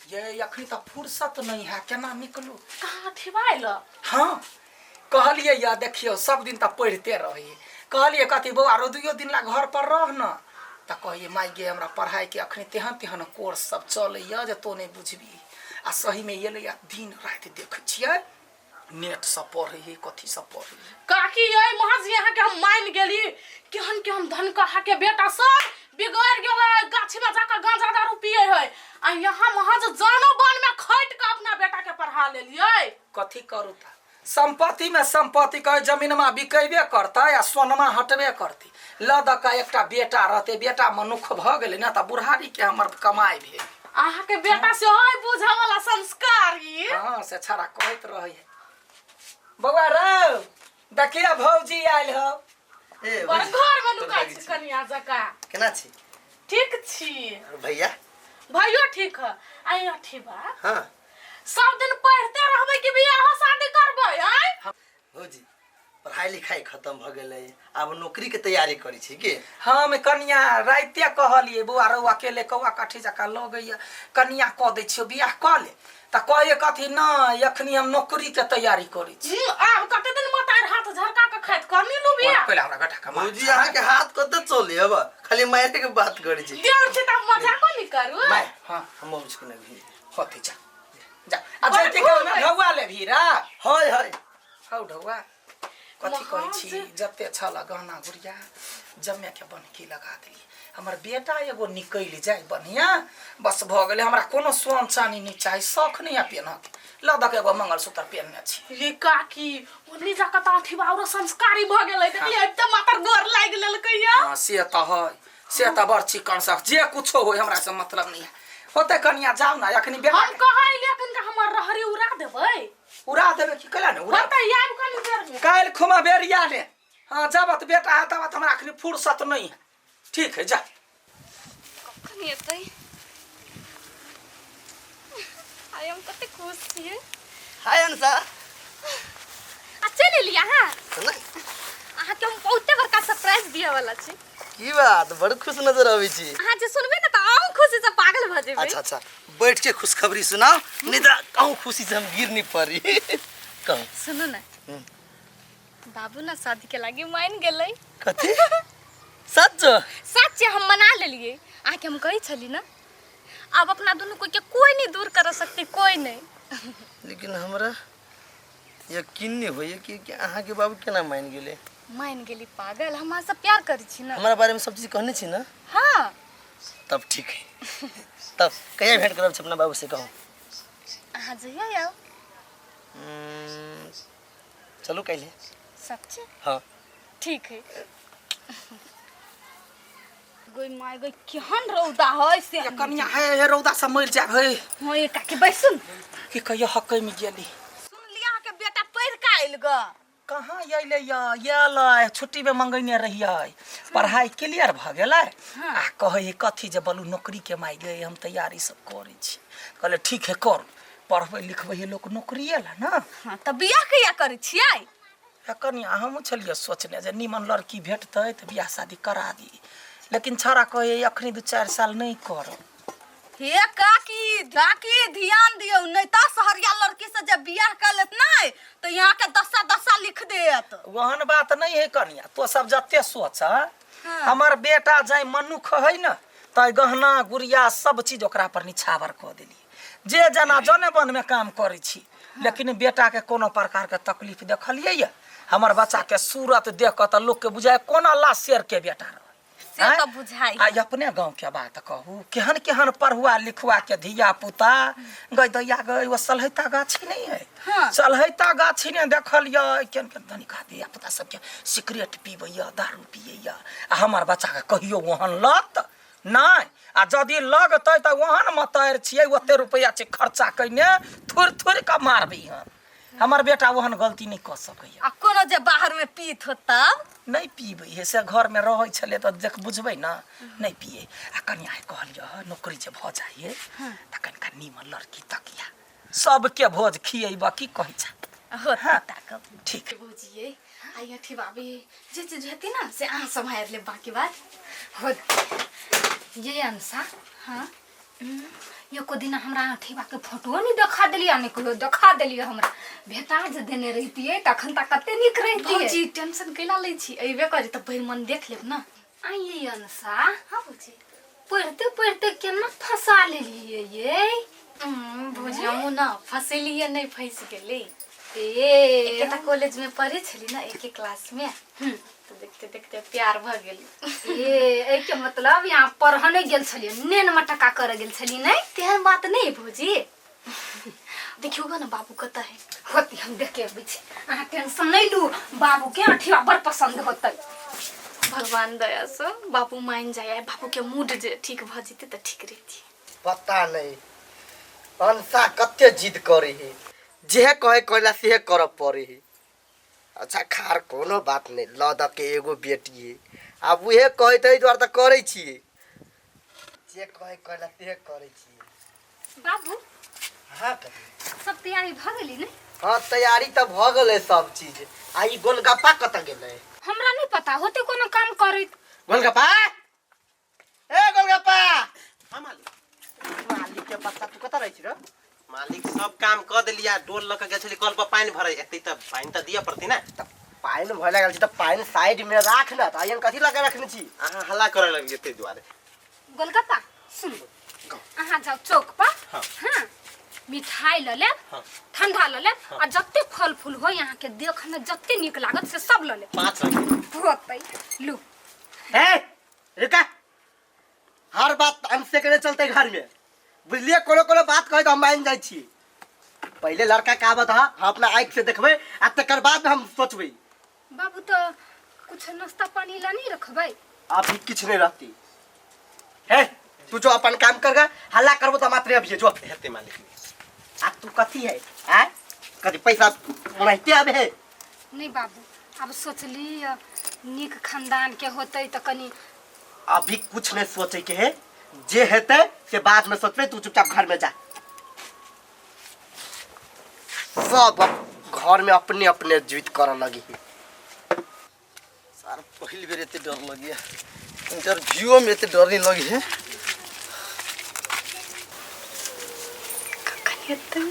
ये अखनी तऽ फुर्सत नहीं है, केना निकलू? कहाँ ठिबाइल? हाँ, कहलिए या देखियो सब दिन तऽ पढ़िते रहिए। कहलिए कथी बौआ रो दुइयो दिन ला घर पर रह न, तऽ कहिए माय गे हमरा पढ़ाई के अखनी तेहन तेहन कोर्स सब चलैया जे तो नहीं बुझबी। आ सही में एलै आ दिन राति देखै छियै नेट सब पढ़ै है, कथी सब पढ़ै है। काकी ये महज यहाँ के हम मान गेली, केहन केहन धन कहा के बेटा सब बिगड़ गेलै, गाछी में जाकर गांजा दारू पिए है, आ यहाँ महज जानो बन में खट के अपना बेटा के पढ़ा लेलिए। कथी करू ता संपत्ति में संपत्ति कहे जमीनमा बिकेबे करतै आ सोनमा हटबे करतै। ल द के एकटा बेटा रहते, बेटा मनुख भ गेलै ने तऽ बुढ़ारी के हमर कमाई भेल। अहाँ के बेटा से होय बुझे वाला संस्कारी। हाँ से छड़ा कहैत रहै। बौआ रौ देखिए भौजी आयल हो। ए, बड़ भौजी, घर में तोर नुका लागि छी छी। कनिया जका। केना छी? ठीक छी। और भैया? भैयो ठीक है। आई अथी बा। हाँ। सब दिन पढ़ते रहबै कि बियाह शादी करबै? आय भौजी पढ़ाई लिखाई खत्म भ गेलै, आब नौकरी के तैयारी करै छी की? हम कनिया राइते कहलिए बौआ रौ अकेले कौआ काठी जकाँ लगैया, कनिया कऽ दै छियौ बियाह कऽ ले। तऽ कहैए कथी नहि अखनी हम नौकरी के तैयारी करै छी। आब कते दिन मतार हाथ झरका के खाइत करनी लू बियाह? पहिले हमरा बेटा के मार। भौजी अहाँ के हाथ कते चले अब, खाली मारे के बात करै छी। देर छी तऽ मजाको नहि करू। माय, हाँ। हम अबै छी कोना घुमि। होते जा जा आ जैते के ओहिमे ढौआ लेबही रा। हय हय। हौ ढौआ कथी कहै छी, जते छल गहना गुड़िया जमे के बनकी लगा देलियै। हमर बेटा एगो निकलि जाय बढ़िया बस भऽ गेलै। हमरा कोनो सोन चानी नहि चाही, शौख नहि है पेनहके, लऽ दऽ के एगो मंगलसूत्र पेनने छी। ये काकी ओन्नी जाके तऽ अथी और संस्कारी भऽ गेलै, देखलियै तऽ मातर गोर लागि लेलकै या। हाँ से तऽ है, से तऽ बड़ चिकन शौख, जे कुछो होय हमरा से मतलब नहीं है। होते कनिया जाउ ना अखनी बेटा हम कहै लेकिन हमर रहरी उड़ा देबै। उड़ा देबै की कहला ने उड़ा होते आबि कनी देर में। काल्हि खुमा बेरिया ने। हाँ जाबत बेटा है तबत हमरा अखनी फुर्सत नहीं है। ठीक है जा। कखन एतै? आइ हम कते खुश छियै। हाय अंसा। आ चलि एलियै अहाँ? सुन। अहाँके हम बहुते बड़का सरप्राइज दिअ वाला छी। की बात, बड़ खुश नजर आबै छी। अहाँ जे सुनबै ने तऽ अहूँ खुशी से पागल भऽ जेबै। अच्छा अच्छा बैठ के खुशखबरी सुनाओ, नहीं तो कहूँ खुशी से हम गिर नहीं पड़ी। कहूँ। सुनू ना, बाबू ना शादी के लागी मान गेलै। कथी? सच? सच हम मना लेलिए। अहाँके हम कहै छली ना, अब अपना दुनू कोई के कोई नहीं दूर कर सकती, कोई नहीं। लेकिन हमरा यकीन नहीं होइए कि अहाँ के बाबू केना मान गेलै। मान गेली पागल, हम अहाँ से प्यार करै छी ना। हमरा बारे में सब चीज कहने छी ना? हाँ। तब ठीक है। तब कहिया भेंट करब अपना बाबू से कहूँ? अहाँ जहिया आउ। चलू काल्हि। सच्चे? हाँ। ठीक है। गई my गई केहन रौदा है से। ये कनिया है, हे रौदा से मरि जाब है। हाँ ये काकी बैसु न। की कहियो हकै में गेली। सुन लिया अहाँ के बेटा पढ़ के आयल ग। कहाँ अयलै या? आयल छुट्टी में मंगैने रहियै, पढ़ाई क्लियर भऽ गेलै। आ कहै है कथी जे बोलू नौकरी के माय गई हम तैयारी सब करै छी। कहले ठीक है कर, पढ़बै लिखबै है लोक नौकरिए ला ना। हाँ तऽ बियाह कहिया करै छियै? आ कनिया हमहूँ छलियै सोचने जे नीमन लड़की भेटतै तऽ बियाह शादी करा दी, लेकिन छौड़ा कहै अखनी 2-4 साल नहीं करब। हे काकी काकी ध्यान दियौ, नहीं तऽ शहरिया लड़की से जब बियाह कर लेत नहीं तो यहाँ के दशा दशा लिख देत। ओहन बात नहीं है कनिया, तो सब जते सोच। हमर बेटा जाय मनुख है न तऽ गहना गुड़िया सब चीज ओकरा पर निछावर कऽ देलियै। जे जना जने वन में काम करै छी, लेकिन बेटा के कोनो प्रकार के तकलीफ देखलियै या? हमर बच्चा के सूरत देख कऽ तऽ लोक के बुझाय कोना लाशेर के बेटा रहे। से आँय? तऽ बुझाइ। आ अपने गांव के बात कहू, केहन केहन पढ़ुआ लिखुआ के धिया पुता गई दैया गई, ओ सलहैता गाछी नहीं है। हाँ। सलहैता गाछी ने देखल या केहन केहन धनिका धिया पुता सबके सिगरेट पीबैया, दारू पियैया, आ हमर बच्चा के कहियो ओहन लत नहीं। आ यदि लगतै तऽ ओहन मतैर छियै, ओते रुपैआ छै खर्चा कयने थोड़ि थोड़ि कऽ मारबै हम। हमर बेटा ओहन गलती नहीं कऽ सकैया। आ कोनो जे बाहर में पीत हो तब? नहीं पीबै हे, से घर में रहै छलै तऽ देख बुझबै ना, नहीं पिए। आ कनिया कहलियै नौकरी जे भऽ जाइए तऽ कनिका नीमन लड़की तकिया, सबके भोज खियेबऽ, की कहै छ? हो ताकब। ठीक। भौजियै आई अथी बाबी जे चीज हेतै ना से अहाँ सम्हारि लेब, बाकी बात हो। ये अंशा। हाँ। एको दिन हमरा अठीबा के फोटो नहीं देखा देलियै, नहीं कहियो देखा देलियै। हमरा भेटा जे देने रहितियै तखन तऽ कते नीक रहितियै। भौजी टेंशन कैला लै छी, अयबे करी तऽ भरि मन देख लेब ना। आइए अनसा। हाँ भौजी। पढ़ते पढ़ते केना फंसा लेलियै ये? भौजी हमहूँ ना फसेलियै, नहि फंसि गेलै। ए एकेटा कॉलेज में पढ़ै छली ना, एके क्लास में, तऽ देखते देखते प्यार भऽ गेल। ए एहिके मतलब यहाँ पढ़ऽ नहि गेल छलियै, नेन मटका करऽ गेल छलियै? नहि, तेहन बात नहि भौजी। देखियौ ग ने बाबू कतऽ है। होती, हम देख के अबै छी, अहाँ टेंशन नहि लू। बाबूके अठिया बड़ पसंद होतै। भगवान दया से बाबू मान जाय, बाबू के मूड जे ठीक भऽ जेतै तऽ ठीक रहितै। पता नहीं अंसा कते जिद करे है, जेहे कहे कहला सेहे करऽ पड़े है। अच्छा खार कोनो बात नहीं, लऽ दऽ के एगो बेटी है, आब उहे कहै ताहि दुआरे तऽ करै छियै, जे कहे कहला सेहे करै छियै। बाबू। हाँ कथी? सब तैयारी भऽ गेली ने? हाँ, तैयारी तऽ भऽ गेलै सब चीज। आ ई गोलगप्पा कतऽ गेलै? हमरा नहि पता, होते कोनो काम करैत। गोलगप्पा, ए गोलगप्पा। हाँ मालिक। मालिक के बच्चा, तू कतऽ रहै छी रे? मालिक सब काम कऽ देलियै, डोल लऽ कऽ गेल छली कल पर पानि भरै, एतै तऽ पानि तऽ दिअ पड़तै ने। तऽ पानि भरे लागल छी तऽ पानि साइड में राख ने, तऽ एहन कथी लऽ के रखने छी? अहाँ हल्ला करऽ लगलियै ताहि दुआरे। गोलगप्पा सुनू, अहाँ जाउ चौक पर। हाँ। हाँ, मिठाई लऽ लेब। हाँ। ठंडा लऽ लेब आ जते फल फूल होय अहाँके देखऽ में जते नीक लागत से सब लऽ लेब। 5 रंग होतै, लू। ए रुका, हर बात हमसे के चलते घर में, बुझलिए? कोनो कोनो बात कहे तो हम मान जाइ छी। पहले लड़का के आबत हा, हम अपना आँखि से देखबै आ तकर बाद हम सोचबै। बाबू तऽ कुछ नाश्ता पानी ला नहीं रखबै? अभी किछु नहीं रहती हे, तू जो अपन काम कर गा, हल्ला करबो तो मात्र अभी जो हेतै मालिक। आ तू कथी है आय, कथी पैसा ओनाहिते आबे है? नहीं बाबू, आब सोचली नीक खानदान के होतै तऽ कनी। अभी कुछ नहीं सोचे के है, जे हेतै से बाद में सोचबै, तू चुपचाप घर में जा। सब अब घर में अपने अपने जीत करऽ लगी है। सर पहिल बेर एते डर लगिया, इंटरव्यूओ में एते डर नहीं लगी है। कखन हेतै?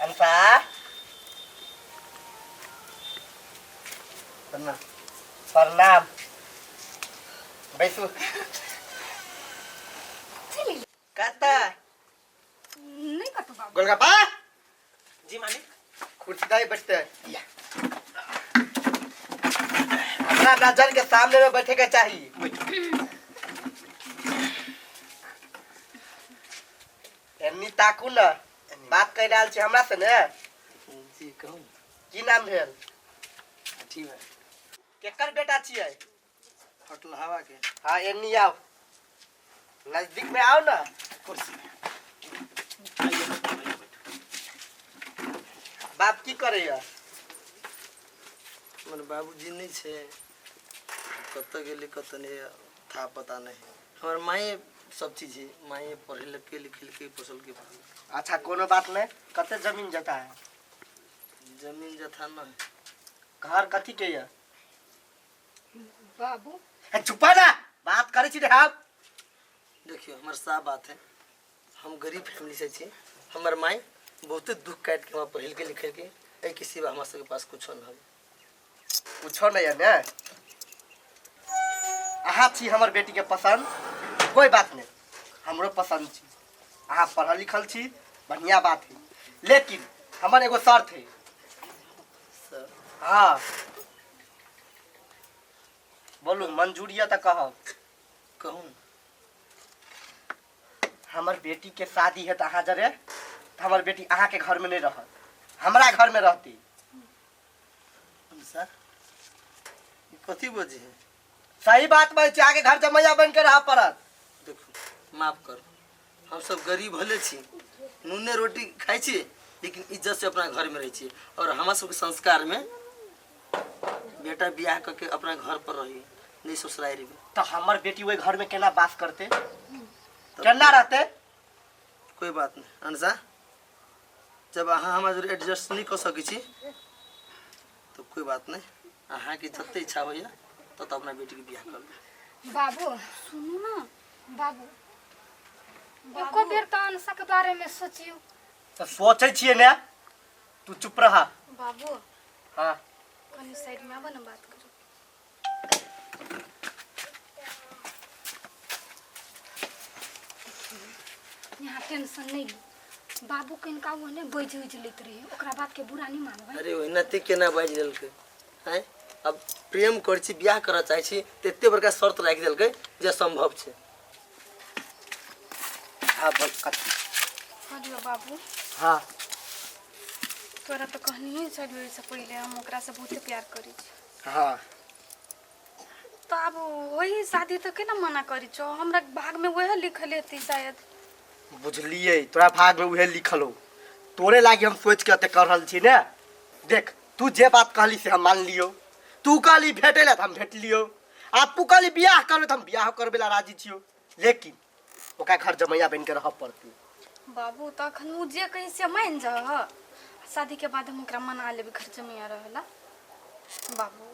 अनसा, प्रणाम। प्रणाम, बैसू। कतऽ? नहीं कतौ बाबू। गोलगप्पा। जी मालिक। कुर्सी दाई बैठते या। अपना नजर के सामने में बैठे के चाहिए। एन्नी ताकू न, बात कहि रहल छी हमरा से ने। जी कहू। की नाम भेल? ठीक है। केकर बेटा छियै? होटल हवा के। हाँ, एन्नी आओ, नजदीक में आओ ना। कुर्सी। बाप की करैया? हमर बाबूजी नहीं छे, कतऽ गेलै कतऽ नहीं था पता नहीं। हमर माये सब चीज है, माये पढ़ेलकै लिखेलकै पोसलकै। अच्छा कोनो बात नहीं, कते जमीन जता है? जमीन जथा न है। घर कथी के है? बाबू। ए, चुपा ना, बात करै छी रे हम। देखियो हमर साफ बात है, हम गरीब फैमिली से छी, हमर माय बहुते दुख काटि के हमरा पढ़ेलकै लिखेलकै, एहिके सिवा हमरा सबके पास कुछो न है। कुछो नहीं है ने? अहाँ छी हमर बेटी के पसंद, कोई बात नहीं, हमरो पसंद छी, अहाँ पढ़ल लिखल छी, बढ़िया बात है, लेकिन हमर एगो शर्त है। सर? हाँ बोलू, मंजूर यऽ तऽ कहब। कहू। हमर बेटी के शादी है तऽ अहाँ जरे, तऽ हमर बेटी अहाँ के घर में नहीं रहत, हमरा घर में रहती। सर ई कथी बजे है? सही बात बजै छी, अहाँके घर जमैया बन के रहऽ पड़त। देखू माफ कर, हम सब गरीब भले छी, नूने रोटी खाइ छी, लेकिन इज्जत से अपना घर में रहै छी, और हमरा सबके संस्कार में बेटा बियाह करके अपना घर पर रही, नहीं ससुरारी में। तऽ हमर बेटी ओहि घर में केना वास करते, केना रहते? कोई बात नहीं अनसा, जब अहाँ हमरा जोरे एडजस्ट नहि कऽ सकै छी तऽ कोइ बात नहि, अहाँके जते इच्छा होइए तत अपना बेटीके बियाह कर लू। बाबू सुनू ना बाबू, एको बेर तऽ अनसा के बारे में सोचियो। तऽ सोचै छियै ने, तू चुप रहा। बाबू हाँ कनी साइड में आबऽ ना, बात करू। यहाँ टेंशन नहीं ली बाबू, कनिका ओहने बजि उजि लैत रही, ओकरा बात के बुरा नहीं मानबै। अरे ओहिनाते केना बाजि देलकै आँय? अब प्रेम करै छी, बियाह करऽ चाहै छी तऽ एते बड़का शर्त राखि देलकै जे असम्भव छै। हाँ बोल, कथी? कहलियौ बाबू, हाँ तोरा तऽ कहनिये छलियौ एहिसँ पहिले, हम ओकरासँ बहुते प्यार करै छी। हाँ तऽ आब वही शादी तऽ केना मना करै छौ? हमरा भागमे वएह लिखल हेतै शायद। बुझलियै, तोरा भागमे उहे लिखल हो, तोरे लागी हम सोचि के एते कर रहल छी ने। देख, तू जे बात कहली से हम मान लियौ। तू कहली भेटै ला तऽ हम भेटलियौ, आ तू कहली बियाह करबै तऽ हम बियाह करबै ला राजी छियौ, लेकिन ओकरा घर जमैया बनि के रहऽ पड़तै। बाबू, तऽ अखन ओ जे कही से मानि जाह, शादीके बाद हम ओकरा मना लेबै घर जमैया रहला। बाबू,